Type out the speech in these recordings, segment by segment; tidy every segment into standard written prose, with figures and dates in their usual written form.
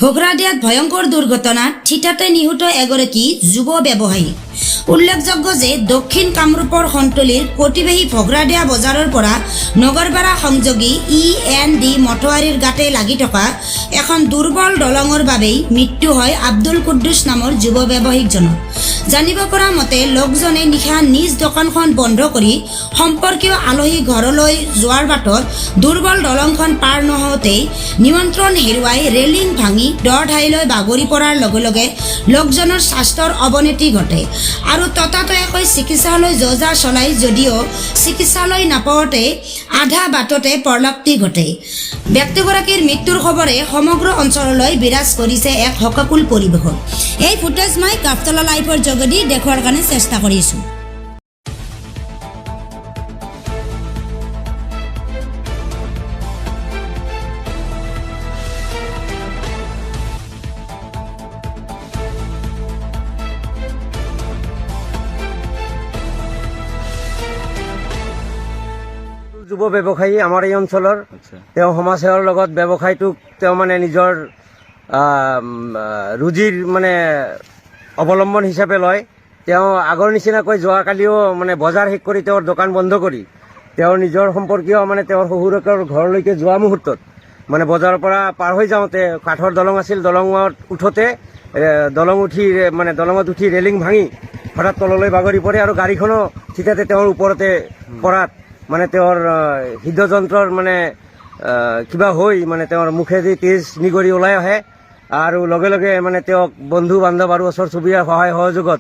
ঘোগৰাদিয়াত ভয়ংকৰ দুৰ্ঘটনাত থিতাতে নিহত এগৰাকী যুৱ ব্যৱসায়ী। উল্লেখযোগ্য যে দক্ষিণ কামৰূপৰ সন্তলিৰ প্ৰতিবেশী ভোগৰাদিয়া বজাৰৰ পৰা নগৰবেৰা সংযোগী ই.এন.ডি. মটোৱাৰীৰ গাতে লাগি থকা এখন দুৰ্বল দলঙৰ বাবেই মৃত্যু হয় আব্দুল কুদ্দুছ নামৰ যুৱ ব্যৱসায়ীজনৰ। জানিব পৰা মতে, লোকজনে নিশা নিজ দোকানখন বন্ধ কৰি সম্পৰ্কীয় আলহী ঘৰলৈ যোৱাৰ বাটত দুৰ্বল দলংখন পাৰ নহওঁতেই নিয়ন্ত্ৰণ হেৰুৱাই ৰেলিং ভাঙি দ ঠাইলৈ বাগৰি পৰাৰ লগে লগে লোকজনৰ স্বাস্থ্যৰ অৱনতি ঘটে আৰু ততাতৈয়াকৈ চিকিৎসালয় যো-জা চলাই যদিও চিকিৎসালয় নাপাওঁতে আধা বাটতে পৰলক্তি ঘটে। ব্যক্তিগৰাকীৰ মৃত্যুৰ খবৰে সমগ্ৰ অঞ্চললৈ বিৰাজ কৰিছে এক শোকাকুল পৰিৱেশত। এই ফুটেজ মই গাফতলা লাইভৰ যোগেদি দেখুৱাৰ কাৰণে চেষ্টা কৰিছোঁ। যুৱ ব্যৱসায়ী আমাৰ এই অঞ্চলৰ। তেওঁ সমাজসেৱাৰ লগত ব্যৱসায়টোক তেওঁ মানে নিজৰ ৰুজিৰ মানে অৱলম্বন হিচাপে লয়। তেওঁ আগৰ নিচিনাকৈ যোৱাকালিও মানে বজাৰ শেষ কৰি তেওঁৰ দোকান বন্ধ কৰি তেওঁৰ নিজৰ সম্পৰ্কীয় মানে তেওঁৰ শহুৰেকৰ ঘৰলৈকে যোৱা মুহূৰ্তত মানে বজাৰৰ পৰা পাৰ হৈ যাওঁতে কাঠৰ দলং আছিল, দলঙত উঠোতে দলং উঠি মানে দলঙত উঠি ৰেলিং ভাঙি হঠাৎ তললৈ বাগৰি পৰে আৰু গাড়ীখনো থিতাতে তেওঁৰ ওপৰতে পৰাত মানে তেওঁৰ হৃদযন্ত্ৰৰ মানে কিবা হৈ মানে তেওঁৰ মুখেদি তেজ নিগৰি ওলাই আহে আৰু লগে লগে মানে তেওঁক বন্ধু বান্ধৱ আৰু ওচৰ চুবুৰীয়াৰ সহায় সহযোগত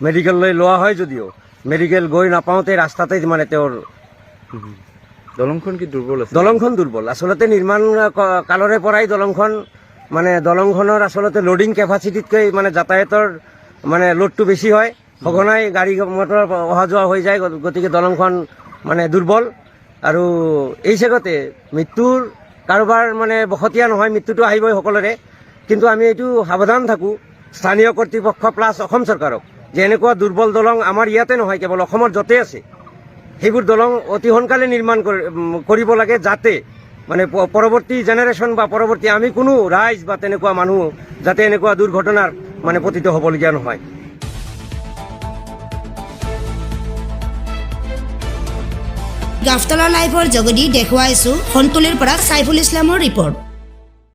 মেডিকেললৈ লোৱা হয় যদিও মেডিকেল গৈ নাপাওঁতে ৰাস্তাতে মানে তেওঁৰ দলংখন কি দুৰ্বল আছে? দলংখন দুৰ্বল। আচলতে নিৰ্মাণ কালৰে পৰাই দলংখন মানে দলংখনৰ আচলতে লোডিং কেপাচিটিতকৈ মানে যাতায়াতৰ মানে লোডটো বেছি হয়, সঘনাই গাড়ী মটৰ অহা যোৱা হৈ যায়, গতিকে দলংখন মানে দুৰ্বল। আৰু এই চেগতে মৃত্যুৰ কাৰোবাৰ মানে বসতীয়া নহয়, মৃত্যুটো আহিবই সকলোৰে, কিন্তু আমি এইটো সাৱধান থাকোঁ স্থানীয় কৰ্তৃপক্ষ প্লাছ অসম চৰকাৰক যে এনেকুৱা দুৰ্বল দলং আমাৰ ইয়াতে নহয়, কেৱল অসমৰ য'তে আছে সেইবোৰ দলং অতি সোনকালে নিৰ্মাণ কৰিব লাগে, যাতে মানে পৰৱৰ্তী জেনেৰেশ্যন বা পৰৱৰ্তী আমি কোনো ৰাইজ বা তেনেকুৱা মানুহ যাতে এনেকুৱা দুৰ্ঘটনাৰ মানে পতিত হ'বলগীয়া নহয়। গাফতলা লাইভৰ যোগেদি দেখুৱাইছোঁ সন্তুলিৰ পৰা চাইফুল ইছলামৰ ৰিপৰ্ট।